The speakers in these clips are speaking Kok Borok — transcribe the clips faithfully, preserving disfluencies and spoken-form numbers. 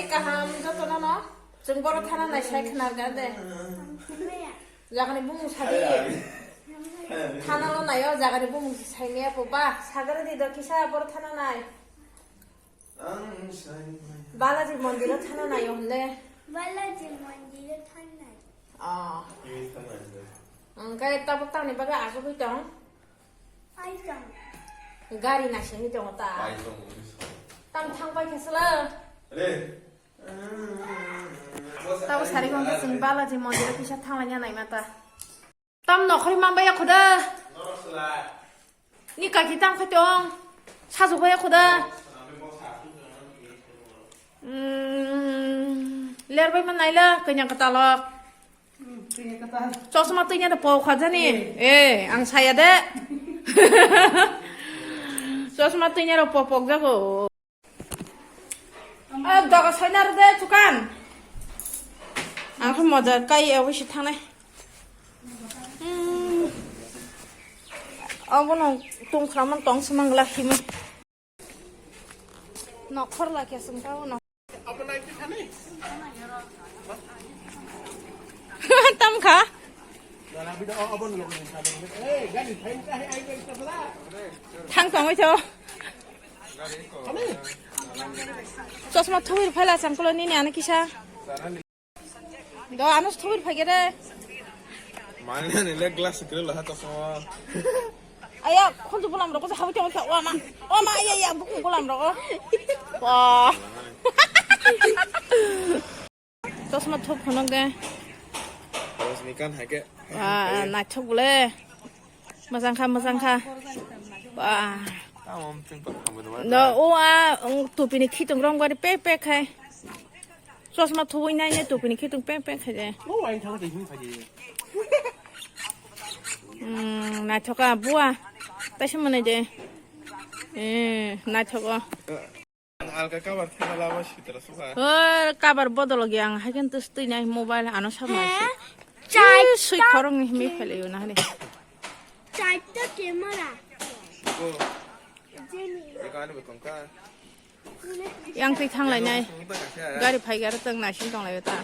Kaham jotono no. Chwng boro thana nai sai khwnar ga de. Jagani bumung sadi. Thana lo nayo jagani bumung sai maya po ba. Sagare di do kisa boro thana nai. Balaji mondiro thana nayo hwnle. Balaji mondiro thangnai. Ah. Hwnkhai tabuk tamni bagwi asugwi tong? Pai tong. Gari naisingwi tongo ta? Pai tong, ui. Tam thang pai khe sala? Re. Tabo sari hwnkhe chwng Balaji mondiro kisa thanglaina naima ta. Tam nokhorwi manbaya khuda. Ni kaki tam khai tong. Sajubaya khuda. Mm, lerbai man naila kanya katalok. Chosma twinya da pok khajani. Eh, ang saya de. Chosma twinya ro pok pok jago. Ah, doga soina rwde chukan. Ang khe moja kai obo se thangnai. Hmm. Obono tongkhramani tongsi mangla himwi. Nokhor la khe sung ta uno. Tamkha. Thang tongwi tho. Chosma thubir phaila changkulo nini ano kisa. Do ano thubir phai gere. Mane ni le glass kre la chosma. Aya khunju bulam rok hawi tong kha wama. Wama aya ya buku bulam rok. Wah. Chosma thup phunuk de. Rajnikant hai ke. Wah, naithok bole. Mojang kha, mojang kha. Wah. Tamam, chwng tok khamwi rwma. No, o a, ang tupini khitung rong bari pek pek khai. Chosma thuwi nai nai tupini khitung pek pek khai de. O, ang thang de hin khai de. Hmm, naithok a bua. Taisa manai de. Eh, naithok o. Alka cover thema lama sitra suka. Hor, cover bodol gi ang haikhe twi nai mobile ano sabnai. He? Chai sui ta khorong ni himi phele yo na hani. Chai ta camera. Ko. Jeni. Eka ani bekong ka. Yang twi thanglai nai. Gari phai gari tong nai sing tong lai ta.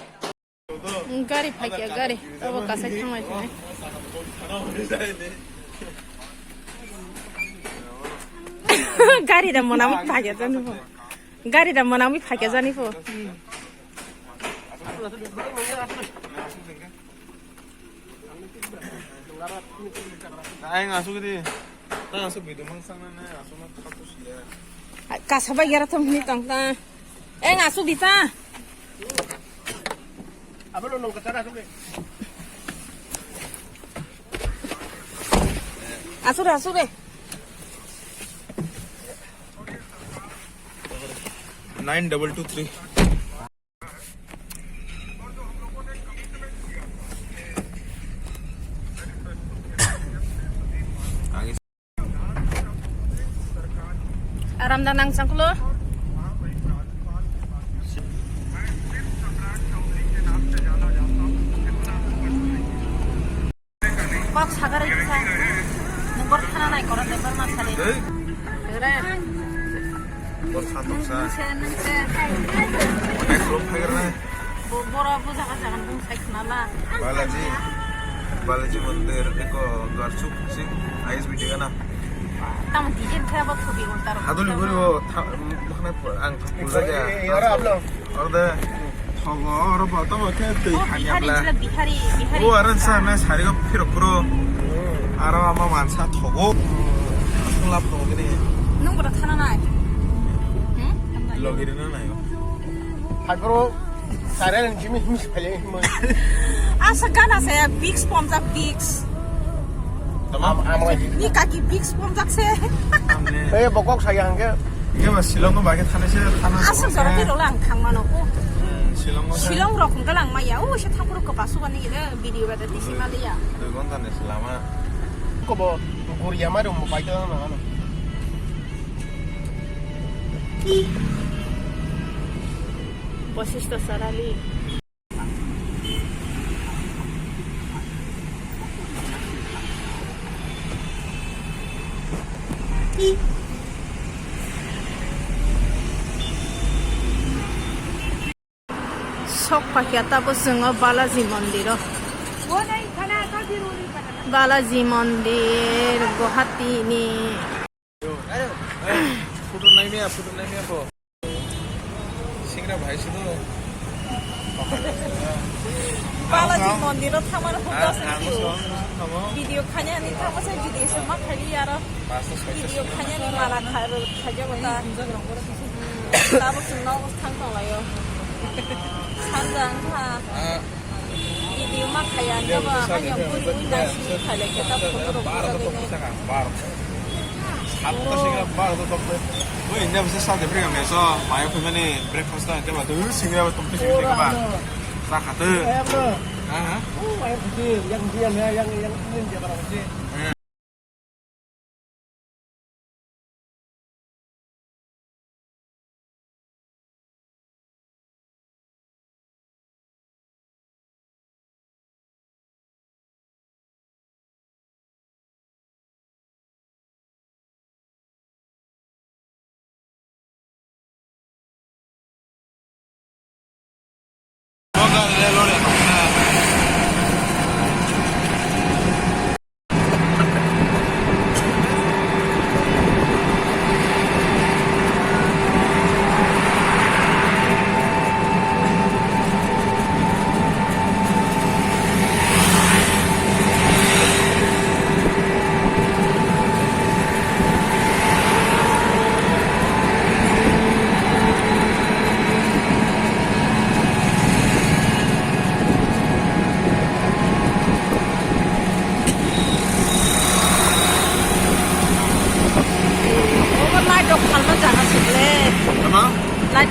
Gari phai kya gari. Abo kasai thanglai thanglai. Gari da mona mi phai kya jani pho. Gari da mona mi phai kya jani pho. Ang asuk di. Ang asuk video mang sang na asuk na khatu siya. Kasa ba yara thum ni tong ta. Eng asuk di ta. Abalo nong kachara asuk di. Asuk re, asuk re. Nine double two three. Aram da nang changkulo. Kok sagare kisa. Nungkor thana nai koro de barma sari. Ei. Re. Bor satok sa. Nungse, nungse. Onek lom phaigar nai. Bo-, boro bo jaga jaga bung sai khna la. Balaji. Balaji mandir eko garchuk sing I S B T gana. Tamo D J khe bo thubi ultar. Haduli guri bo tha-, makhna ang thapul jaga. Yara ablo. Orde. Thogo, oro bo tamo khe twi. Oh, thani Bihari abla. Jila Bihari, Bihari. O, aro sa na sari go phirok kuro. Aro ama mansa thogo. Lap no gini. Nung bro thana nai. Hmm? Logiri na nai. Hai bro, sari ang jimi him si phele him. Asa gana saya Vicks pomjak Vicks. Tamam, amroi. Ni kaki Vicks pomjak se. Eh, bokok saya hangke. Iya mas, Shillong no bagi thana se thana. Asam soro ti rola ang thang mano. Oh. Hmm, Shillong no. Shillong rok hingke lang maya. Oh, se thang puro ko pasu bani gede video bade tisi mali ya. Dui ghonta ni se lama. Ko bo guriya ma dum bai to na ano. Bosistho Sarali. Sok pakya tabo chwngo Balaji mondiro. Balaji mondir Guwahati ni. Photo naimya, photo naimya bo. Singra bhai sudo. Balaji mondiro thamani hukha sengkio. Video khanya ni thamo se video se ma khali yaro. Video khanya ni mala kha-, khaja bata. Tabuk chwng nogo thang tonglaio. Sanjang kha. Video ma khaya, jaba hanya buri buri nasi khailai khe ta photo rok bujagwi nai. Bar. Satta singa bar to tok. Oi, inda bisa sa de brega meso, mayo khumani breakfast ta jaba tu singa ba tok singa ba. Sa khatu. Ha ha. Obo light rok phalma jaga se ble. Tama? Light.